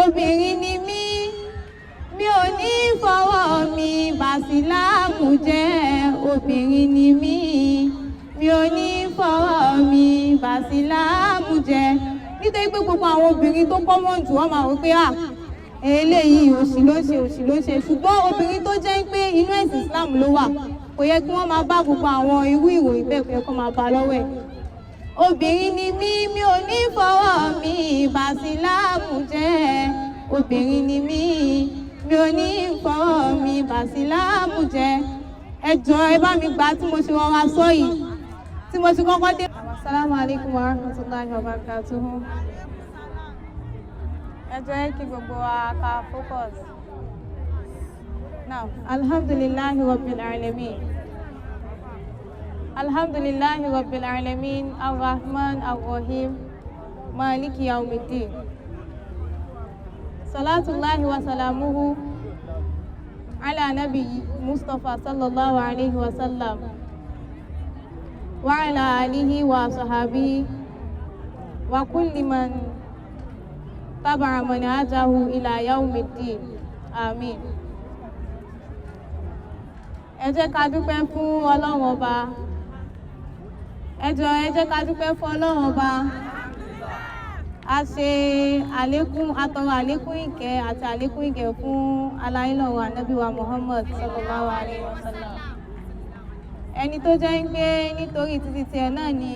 Obìnrin ni mí, mi ò ní fọwọ́ mi bàsílámù jẹ́. Obìnrin ni mí, mi ò ní fọwọ́ mi bàsílámù jẹ́. Nítorí pé gbogbo àwọn obìnrin tó common jù, wọ́n máa wí pé, "À, eléyìí, òṣì ló ń ṣe, òṣì ló ń ṣe." Ṣùgbọ́n obìnrin tó jẹ́ pé inú ẹ̀sìn Islam ló wà, kò yẹ kí wọ́n máa bá gbogbo àwọn irú ìròyìn bẹ́ẹ̀, kò yẹ kó máa bá lọ́wọ́ ẹ̀. Obìnrin ni mí, mi ò ní fọwọ́ mi bàsílámù jẹ́. Obìnrin ni mí, mi ò ní fọwọ́ mi bàsílámù jẹ́. Ẹ jọ̀ọ́, ẹ bá mi gbà tí mo ṣe rọra sọ yìí, tí mo ṣe kọ́kọ́ dé. Asalaamu alaykum wa rahmatulahi wa barakatuhu. Ẹ jọ̀ọ́, kí gbogbo wa ká focus. Now, alhamdulillahi rabbil alamin. Alhamdulillahi rabbil alamin, arrahman arrahim, maliki yawmiddin. Salatullahi wa salamuhu ala nabi Mustafa sallallahu alayhi wa sallam wa ala alihi wa sahabihi wa kulli man taba'a manhajahu ila yawmiddin. Amin. Ẹ jẹ́ ká dúpẹ́ fún Ọlọ́run Ọba. Ẹ jọ̀ọ́, ẹ jẹ́ ká dúpẹ́ fún Ọlọ́run Ọba. A ṣe àlékún, atọrọ àlékún ìkẹ́ àti àlékún ìgẹ̀ fún aláìlọ́run ànábì wa Muhammad sallallahu alayhi wa sallam, ẹni tó jẹ́ pé nítorí títí tiẹ̀ náà ni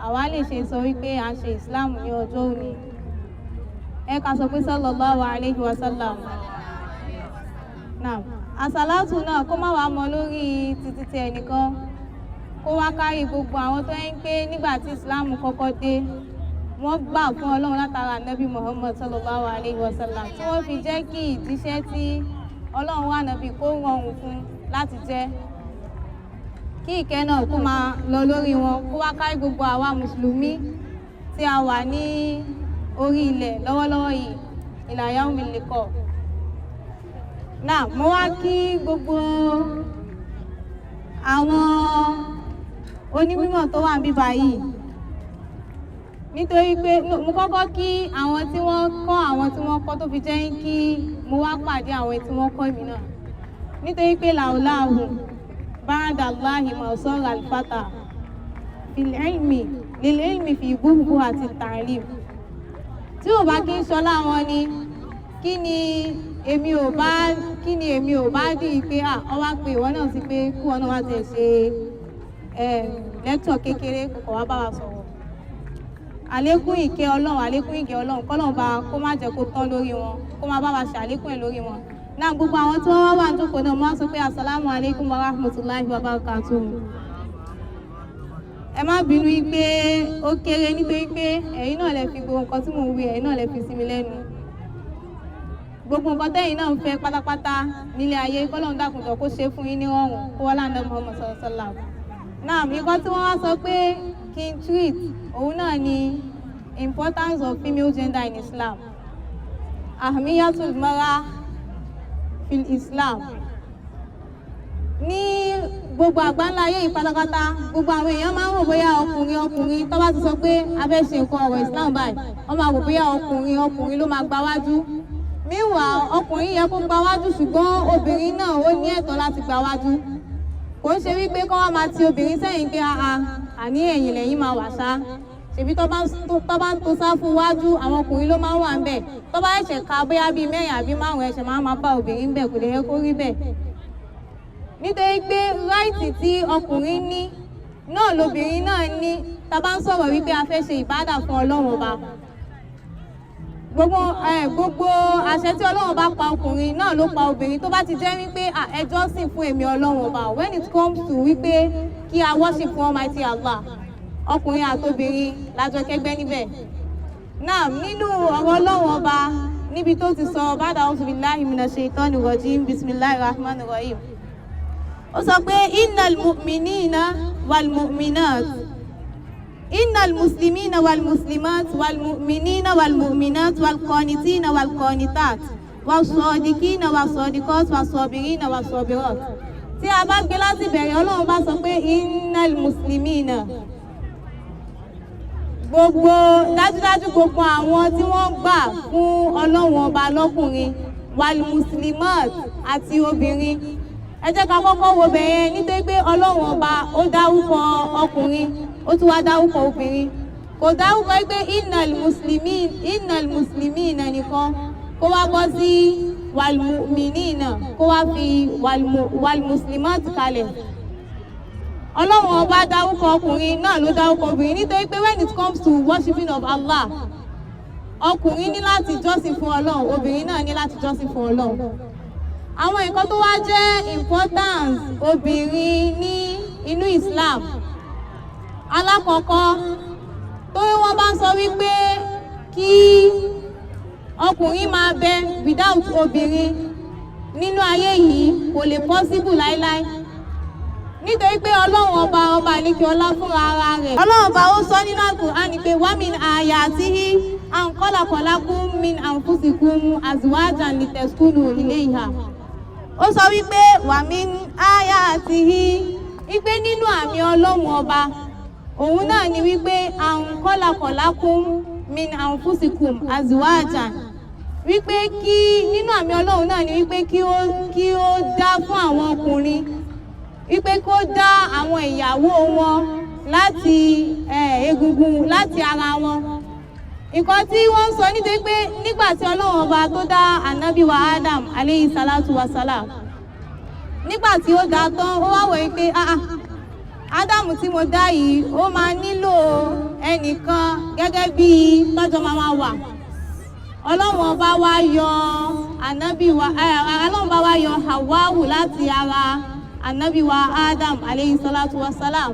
àwa lè ṣe sọ wípé à ń ṣe Islam ní ọjọ́ òní. Ẹ ká sọ pé sallallahu alayhi wa sallam. Náà àsàlátù náà, kó má wàá mọ lórí títí tiẹ̀ nìkan, kó wá kárí gbogbo àwọn tó ń pé nígbà tí Islam kọ́kọ́ dé, wọ́n gbà fún Ọlọ́run látara Nabi Muhammad sallallahu alayhi wa sallam, tí wọ́n fi jẹ́ kí ìjíṣẹ́ tí Ọlọ́run wà nàbí kó rọrùn fún láti jẹ́. Kí ìkẹ́ náà kó máa lọ lórí wọn, kó wá kárí gbogbo àwa mùsùlùmí tí a wà ní orí ilẹ̀ lọ́wọ́lọ́wọ́ yìí, ila yaumil liqa. Náà mo wá kí gbogbo àwọn onímọ̀ tó wà níbí báyìí, nítorí pé mo kọ́kọ́ kí àwọn tí wọ́n kọ́, àwọn tí wọ́n kọ́ tó fi jẹ́ kí mo wá pàdé àwọn tí wọ́n kọ́ mi náà, nítorí pé làwùláhù ba'dallahi mawsara al-fata fil ilmi lil ilmi fi gbogbo àti ta'lim. Tí ò bá kí ń ṣọlá wọn ni, kí ni èmi ò bá dì í pé ọ wá pé ìwọ náà sí pé kí wọn náà wá tẹ̀ ṣe lecture kékeré kò wá bá wa sọ̀rọ̀. Àlékún ìkẹ́ Ọlọ́run, àlékún ìkẹ́ Ọlọ́run, kọ́lọ́run bá kó má jẹ́ kó tán lórí wọn, kó má bá wa ṣàlékún ẹ̀ lórí wọn náà. Gbogbo àwọn tí wọ́n wá wà ní jókòó náà, wọ́n sọ pé asalaamu alaykum wa rahmatulahi wa barakatuh. Ẹ má bínú pé ó kéré, nítorí pé ẹ̀yin náà lẹ fi gbogbo nǹkan tí mò ń wí, ẹ̀yin náà lẹ fi sí mi lẹ́nu. Gbogbo nǹkan tẹ́yin náà ń fẹ́ pátápátá nílé ayé, kọ́lọ́run dákun jọ̀ọ́ kó ṣe fún yín ní rọrùn, kó wọ́n láǹdà Muhammad sallallahu alaihi wasallam. Náà, nǹkan tí wọ́n wá sọ pé kí n treat, òun náà ni importance of female gender in Islam, ahmiyatul mara fil Islam. Ní gbogbo àgbáńlá ayé yìí pátápátá, gbogbo àwọn èèyàn máa ń rò bóyá ọkùnrin, ọkùnrin, tó bá ti sọ pé a fẹ́ ṣe nǹkan ọ̀rọ̀ Islam báyìí, wọ́n máa rò bóyá ọkùnrin, ọkùnrin ló máa gba wájú. Meanwhile, ọkùnrin yẹ kó gba wájú, ṣùgbọ́n obìnrin náà ó ní ẹ̀tọ́ láti gba wájú. Kò ń ṣe wípé kọ́ wá máa ti obìnrin sẹ́yìn pé àà, àní ẹ̀yìn lẹ́yìn máa wà ṣá. Ṣèbí tó bá ń to sáfù wájú, àwọn ọkùnrin ló máa ń wà ń bẹ̀. Tó bá ẹ̀ṣẹ̀ ka bóyá bíi mẹ́rin àbí márùn-ún, ẹ̀ṣẹ̀ máa máa bá obìnrin ń bẹ̀. Kò lè yẹ kó rí bẹ́ẹ̀, nítorí pé right tí ọkùnrin ní náà lobìnrin náà ní. Tá bá ń sọ̀rọ̀ wípé a fẹ́ ṣe ìbádà fún Ọlọ́run Ọba, gbogbo àṣẹ tí Ọlọ́run bá pa ọkùnrin náà ló pa obìnrin. Tó bá ti jẹ́ wípé ẹ jọ́sìn fún èmi Ọlọ́run Ọba, when it comes to wípé kí a worship fún Almighty Allah, ọkùnrin àtobìnrin lájọ kẹgbẹ́ níbẹ̀ náà. Nínú ọ̀rọ̀ Ọlọ́run Ọba, níbi tó ti sọ ba'da a'udhu billahi minash shaitani rajim, bismillahir rahmanir rahim, ó sọ pé innal mu'minina wal mu'minat, innal muslimina wal muslimat wal mu'minina wal mu'minat wal qanitina wal qanitat was sadiqina was sadiqat was sabirina was sabirat. Tí a bá gbé láti bẹ̀rẹ̀, Ọlọ́run bá sọ pé innal muslimina, Gbogbo dájúdájú, gbogbo àwọn tí wọ́n gbà fún Ọlọ́run Ọba lọ́kùnrin, والمسلمات, àti obìnrin. Ẹ jẹ́ ká kọ́kọ́ wo bẹ̀yẹn, nítorí pé Ọlọ́run Ọba ó dárúkọ ọkùnrin, ó tún wá dárúkọ obìnrin. Kò dárúkọ pé إن المسلمين، إن المسلمين nìkan, kó wá bọ́ sí والمؤمنين, kó wá fi والمسلمات kalẹ̀. Ọlọ́run Ọba dárúkọ ọkùnrin náà ló dárúkọ obìnrin, nítorí pé when it comes to worshiping of Allah, ọkùnrin ní láti jọ́sìn fún Ọlọ́run, obìnrin náà ní láti jọ́sìn fún Ọlọ́run. Àwọn nǹkan tó wá jẹ́ importance obìnrin ní inú Islam, alákọ̀ọ́kọ́, tó wọ́n bá ń sọ wípé kí ọkùnrin máa bẹ without obìnrin nínú ayé yìí, kò lè possible láíláí, nítorí pé Ọlọ́run Ọba, Ọba àlekè ọlá fúnra ara rẹ̀, Ọlọ́run Ọba ó sọ nínú Al-Qur'ani pé ومن آياته أن خلق لكم من أنفسكم أزواجا لتسكنوا إليها. Ó sọ wípé ومن آياته, wípé nínú àmì Ọlọ́run Ọba òun náà ni wípé أن خلق لكم من أنفسكم أزواجا, wípé kí nínú àmì Ọlọ́run náà ni wípé kí ó dá fún àwọn ọkùnrin, wípé kó dá àwọn ìyàwó wọn láti egungun, láti ara wọn. Nǹkan tí wọ́n ń sọ nítorí pé nígbà tí Ọlọ́run Ọba tó dá ànábì wa Adam عليه الصلاة والسلام, nígbà tí ó dá tán, ó wá wọ̀ wípé, "Ah ah, Ádámù tí mo dá yìí, ó máa nílò ẹnìkan gẹ́gẹ́ bí tọ́jọ́ máa wà." Ọlọ́run Ọba wá yọ ànábì wa, Ọlọ́run bá wá yọ Hawawu láti ara ànábì wa Adam عليه الصلاة والسلام.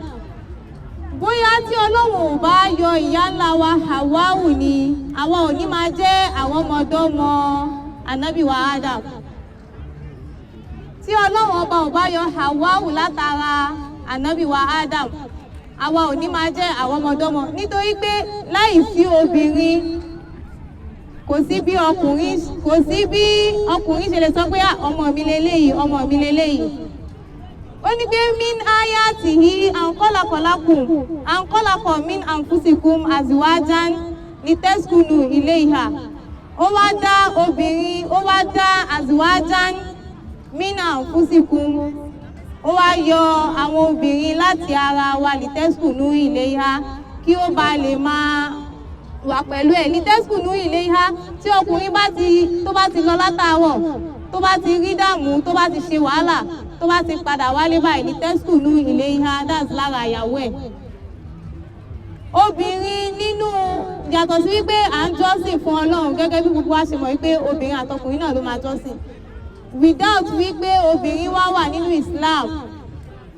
Bóyá tí Ọlọ́run ò bá yọ ìyá ńlá wa Hawawu ni, àwa ò ní máa jẹ́ àwọn ọmọdọ́mọ ànábì wa Adam. Tí Ọlọ́run Ọba ò bá yọ Hawawu látara ànábì wa Adam, àwa ò ní máa jẹ́ àwọn ọmọdọ́mọ, nítorí pé láì sí obìnrin, kò sí bí ọkùnrin ṣe lè sọ pé, "Ah, ọmọ mi leléyìí, ọmọ mi leléyìí." Ó ní pé من آياته أن خلق لكم أن خلق من أنفسكم أزواجا لتسكنوا إليها. Ó wá dá obìnrin, ó wá dá أزواجا من أنفسكم, ó wá yọ àwọn obìnrin láti ara wa, لتسكنوا إليها, kí ó ba lè máa wà pẹ̀lú ẹ̀. لتسكنوا إليها, tí ọkùnrin bá ti tó bá ti lọ látàárọ̀, tó bá ti rí dààmú, tó bá ti ṣe wàhálà, tó bá ti padà wálé báyìí, لتسكنوا إليها, that's lára ìyàwó ẹ̀. Obìnrin nínú, yàtọ̀ sí wípé à ń jọ́sìn fún Ọlọ́run, gẹ́gẹ́ bí gbogbo wa ṣe mọ̀ wípé obìnrin àtọkùnrin náà ló máa jọ́sìn, without wípé obìnrin wá wà nínú Islam,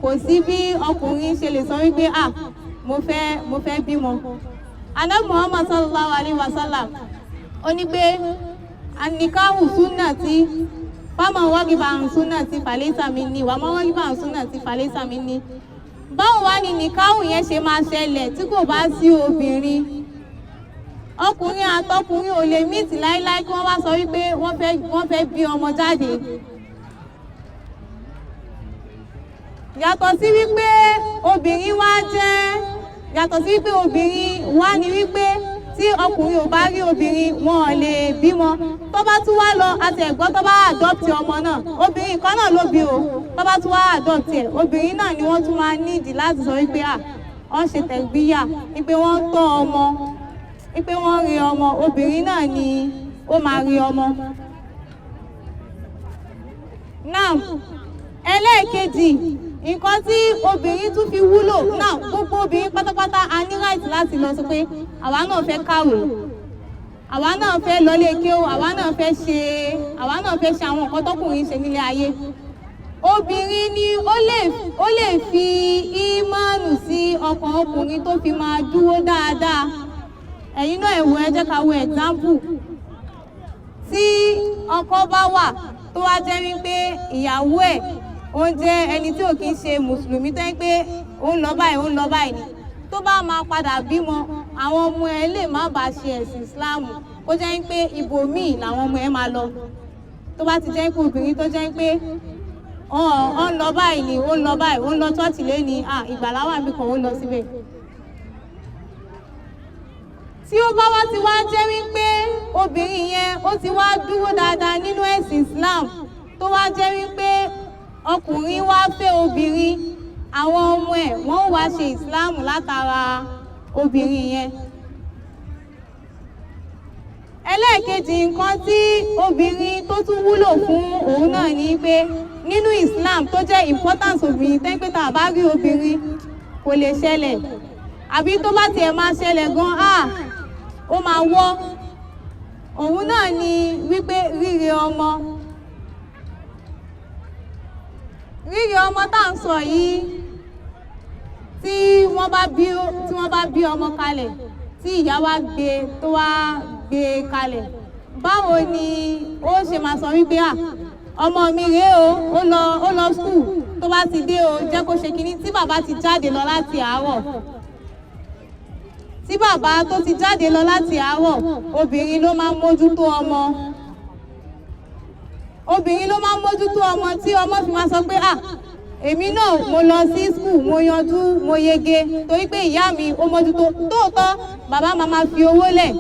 kò sí bí ọkùnrin ṣe lè sọ wípé, "Ah, mo fẹ́ bímọ." Anabi Muhammad صلى الله عليه وسلم ó ní pé النكاح سنتي فمن رغب عن سنتي فليس مني ومن رغب عن سنتي فليس مني. Báwo wá ni nìkáhù yẹn ṣe máa ṣẹlẹ̀ tí kò bá sí obìnrin? Ọkùnrin àtọkùnrin ò lè meet láíláí kí wọ́n wá sọ wípé wọ́n fẹ́ bí ọmọ jáde. Yàtọ̀ sí wípé obìnrin wá jẹ́, yàtọ̀ sí wípé obìnrin wá ní wípé tí ọkùnrin ò bá rí obìnrin, wọn ò lè bímọ. Tó bá tún wá lọ àti ẹ̀gbọ́n, tó bá adopt ọmọ náà, obìnrin kan náà ló bí o, tó bá tún wá adopt ẹ̀, obìnrin náà ni wọ́n tún máa nídìí láti sọ wípé à wọ́n ṣe تربية, wípé wọ́n tọ́ ọmọ, wípé wọ́n rí ọmọ, obìnrin náà ni ó máa rí ọmọ. Now, ẹlẹ́ẹ̀kejì, nǹkan tí obìnrin tún fi wúlò náà, gbogbo obìnrin pátápátá a ní right láti lọ sọ pé àwa náà fẹ́ kàwé, àwa náà fẹ́ lọlé kéwú, àwa náà fẹ́ ṣe àwọn nǹkan tọkùnrin ṣe nílé ayé. Obìnrin ni ó lè fi ìmánu sí ọkàn ọkùnrin tó fi máa dúró dáadáa. Ẹ̀yin náà ẹ wò, ẹ jẹ́ ká wo example. Tí ọkọ bá wà tó wá jẹ́ wípé ìyàwó ẹ̀ ó jẹ́ ẹni tí ò kí ń ṣe mùsùlùmí, tó ń pé ó ń lọ báyìí, ó ń lọ báyìí ni, tó bá máa padà bímọ, àwọn ọmọ ẹ̀ lè má bàa ṣe ẹ̀sìn Islam, kó jẹ́ pé ibòmíì làwọn ọmọ ẹ̀ máa lọ. Tó bá ti jẹ́ pé obìnrin tó jẹ́ pé ó ń lọ báyìí ni, ó ń lọ báyìí, ó ń lọ church lẹ́ni, ìgbàlá wà níbi kan, ó ń lọ síbẹ̀. Tí ó bá wá ti wá jẹ́ wípé obìnrin yẹn ó ti wá dúró dáadáa nínú ẹ̀sìn Islam, tó wá jẹ́ wípé ọkùnrin wá fẹ́ obìnrin, àwọn ọmọ ẹ̀ wọ́n wá ṣe Islam látara obìnrin yẹn. Ẹlẹ́ẹ̀kejì, nǹkan tí obìnrin tó tún wúlò fún òun náà ni pé nínú Islam, tó jẹ́ importance obìnrin tẹ́ pé tá a bá rí obìnrin kò lè ṣẹlẹ̀, àbí tó bá tiẹ̀ máa ṣẹlẹ̀ gan, ah, ó máa wọ́, òun náà ni wípé ríre ọmọ. Ríre ọmọ tá à ń sọ yìí, tí wọ́n bá bí ọmọ kalẹ̀, tí ìyá wa gbé, tó wá gbé kalẹ̀, báwo ni ó ṣe máa sọ wípé, "À, ọmọ mi rèé o, ó lọ school, tó bá ti dé o, jẹ́ kó ṣe kinní," tí bàbá ti jáde lọ láti àárọ̀? Tí bàbá tó ti jáde lọ láti àárọ̀, obìnrin ló máa ń mójútó ọmọ. Obìnrin ló máa ń mójútó ọmọ tí ọmọ fi máa sọ pé, "Ah, èmi náà mo lọ sí school, mo yanjú, mo yege," torí pé ìyá mi ó mójútó. Tóòtọ́ bàbá máa fi owó lẹ̀,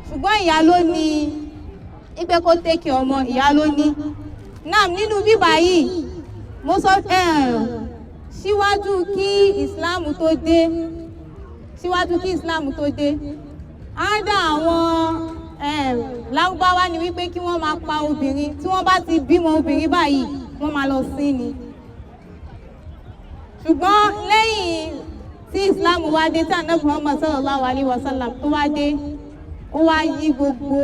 ṣùgbọ́n ìyá ló ní ipe kó take ọmọ, ìyá ló ní náà. Nínú bíbá yìí, mo sọ síwájú kí Islam tó dé, ádá àwọn Lárúbáwá ni wípé kí wọ́n máa pa obìnrin. Tí wọ́n bá ti bímọ obìnrin báyìí, wọ́n máa lọ sí ni. Ṣùgbọ́n lẹ́yìn tí Islam wá dé, tí Ànábì Muhammad sallallahu alayhi wa sallam tó wá dé, ó wá yí gbogbo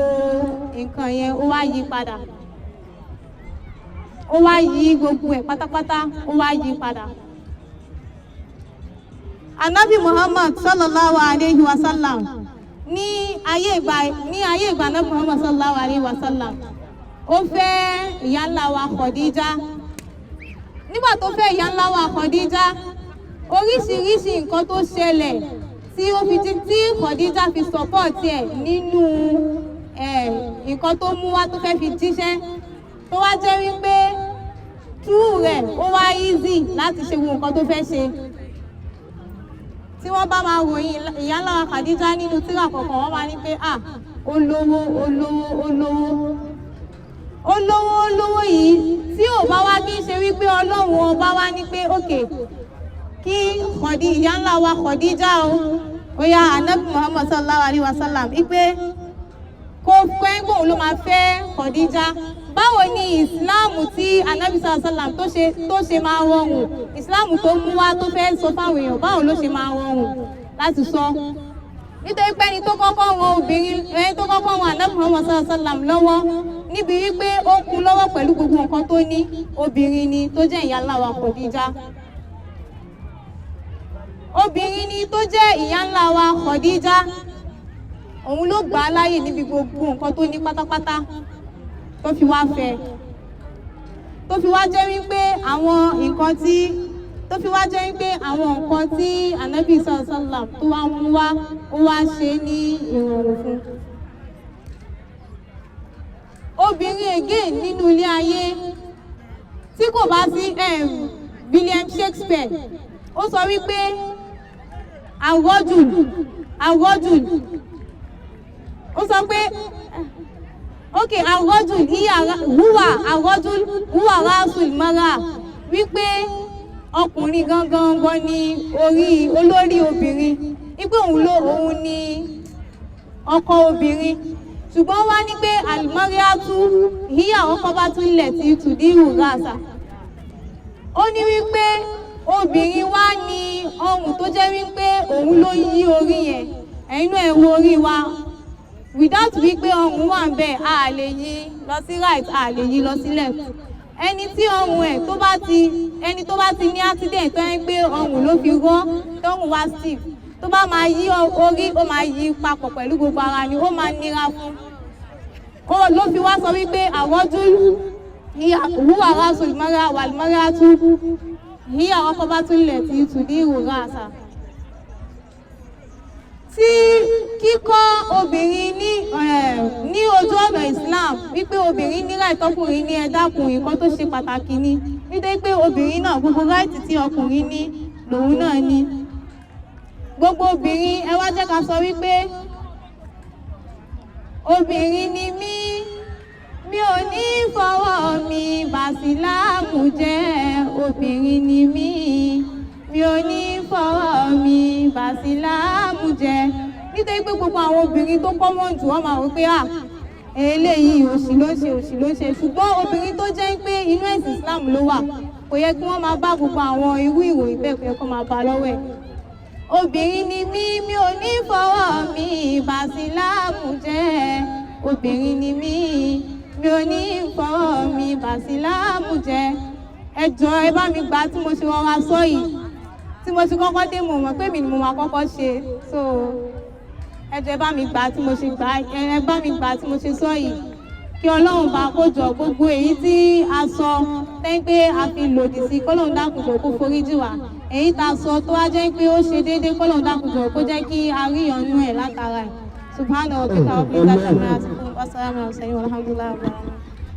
nǹkan yẹn, ó wá yí padà, ó wá yí gbogbo ẹ̀ pátápátá, ó wá yí padà. Anabi Muhammad sallallahu alayhi wa sallam, ní ayé ìgbà Anabi Muhammad sallallahu alayhi wa sallam, ó fẹ́ ìyá ńlá wa Khadija. Nígbà tó fẹ́ ìyá ńlá wa Khadija, oríṣiríṣi nǹkan tó ṣẹlẹ̀ tí ó fi tí Khadija fi support ẹ̀ nínú ẹ̀, nǹkan tó mú wá tó fẹ́ fi jíṣẹ́, tó wá jẹ́ wípé through rẹ̀ ó wá easy láti ṣe gbogbo nǹkan tó fẹ́ ṣe. Tí wọ́n bá máa ròyìn ìyá ńlá wa Khadija nínú tírà kọ̀ọ̀kan, wọ́n máa ní pé, ah, ó lówó, ó lówó, ó lówó, ó lówó, ó lówó yìí, tí ò bá wá kí ń ṣe wípé Ọlọ́run ọba wá ní pé òkè kí Khadi ìyá ńlá wa Khadija o, ó yá, Anabi Muhammad sallallahu alayhi wa sallam, wípé kó fẹ́ gbóhùn ló máa fẹ́ Khadija, báwo ni Islam tí Anabi sallallahu alayhi wa sallam tó ṣe máa rọrùn? Islam tó mú wá, tó fẹ́ sọ fáwọn èèyàn, báwo ló ṣe máa rọrùn láti sọ? Nítorí pé ẹni tó kọ́kọ́ ran obìnrin, ẹni tó kọ́kọ́ ran Anabi Muhammad sallallahu alayhi wa sallam lọ́wọ́ níbi wípé ó kún lọ́wọ́ pẹ̀lú gbogbo nǹkan tó ní, obìnrin ni, tó jẹ́ ìyá ńlá wa Khadija. Obìnrin ni tó jẹ́ ìyá ńlá wa Khadija. Òun ló gbà á láàyè níbi gbogbo nǹkan tó ní pátápátá tó fi wá fẹ́, tó fi wá jẹ́ wípé àwọn nǹkan tí tó fi wá jẹ́ wípé àwọn nǹkan tí Anabi sallam tó wá mú wá, ó wá ṣe ní ìrọ̀rùn fún obìnrin. Again, nínú ilé ayé, tí kò bá sí, William Shakespeare, ó sọ wípé àrọ́jù, ó sọ pé ok, àrọ́jù ìyá húwà, àrọ́jù húwà ráṣùl mara, wípé ọkùnrin gangan gan ni orí olórí obìnrin, wípé òun ni ọkọ obìnrin. Ṣùgbọ́n wá ní pé alimọ́ríátú ìyá ọkọ bá tún lẹ̀ tí tùdíhù ràṣà. Ó ní wípé obìnrin wá ní ọrùn tó jẹ́ wípé òun ló yí orí yẹn. Ẹ̀yin náà, ẹ wo orí wa, without wípé ọrùn wà ń bẹ̀, a lè yí lọ sí right, a lè yí lọ sí left. Ẹni tí ọrùn ẹ̀ tó bá ti, ẹni tó bá ti ní accident, tó ń gbé ọrùn ló fi rọ́, tọrùn wá stiff, tó bá máa yí orí, ó máa yí papọ̀ pẹ̀lú gbogbo ara ni, ó máa nira fún. Ó ló fi wá sọ wípé àrọ́jú húwà rasul mara wàlmọ́ràtú híyà ọkọ̀ bá tún lẹ̀ tí tùdí ìrora àṣà. Tí kíkọ́ obìnrin ní ojú ọ̀nà Islam, wípé obìnrin ní right ọkùnrin ní, ẹ dákun, nǹkan tó ṣe pàtàkì ni, nítorí pé obìnrin náà, gbogbo right tí ọkùnrin ní lòun náà ní. Gbogbo obìnrin, ẹ wá jẹ́ ká sọ wípé Obìnrin ni mí, mi ò ní fọwọ́ mi bàsílámù jẹ́. Obìnrin ni mí, mi ò ní fọwọ́ mi bàsílámù jẹ́. Nítorí pé gbogbo àwọn obìnrin tó common jù, wọ́n máa wí pé, "À, eléyìí, òṣì ló ń ṣe, òṣì ló ń ṣe." Ṣùgbọ́n obìnrin tó jẹ́ pé inú ẹ̀sìn Islam ló wà, kò yẹ kí wọ́n máa bá gbogbo àwọn irú ìròyìn bẹ́ẹ̀, kò yẹ kó máa bá lọ́wọ́ ẹ̀. Obìnrin ni mí, mi ò ní fọwọ́ mi bàsílámù jẹ́. Obìnrin ni mí, mi ò ní fọwọ́ mi bàsílámù jẹ́. Ẹ jọ̀ọ́, ẹ bá mi gbà tí mo ṣe rọra sọ yìí. Tí mo ṣe kọ́kọ́ dé, mo mọ̀ pé mi ni mo máa kọ́kọ́ ṣe. So ẹ jọ̀ọ́, ẹ bá mi gbà tí mo ṣe gbà, ẹ bá mi gbà tí mo ṣe sọ yìí. Kí Ọlọ́run bá kó jọ, gbogbo èyí tí a sọ tẹ́ pé a fi lòdì sí, kọ́lọ́run dákun jọ̀ọ́ kó foríjì wá. Èyí tá a sọ tó wá jẹ́ pé ó ṣe déédéé, kọ́lọ́run dákun jọ̀ọ́ kó jẹ́ kí a rí ìyọ́nú ẹ̀ látara ẹ̀. Subhana rabbika rabbil izzati amma yasifun wa salamun ala mursalin walhamdulillahi rabbil alamin.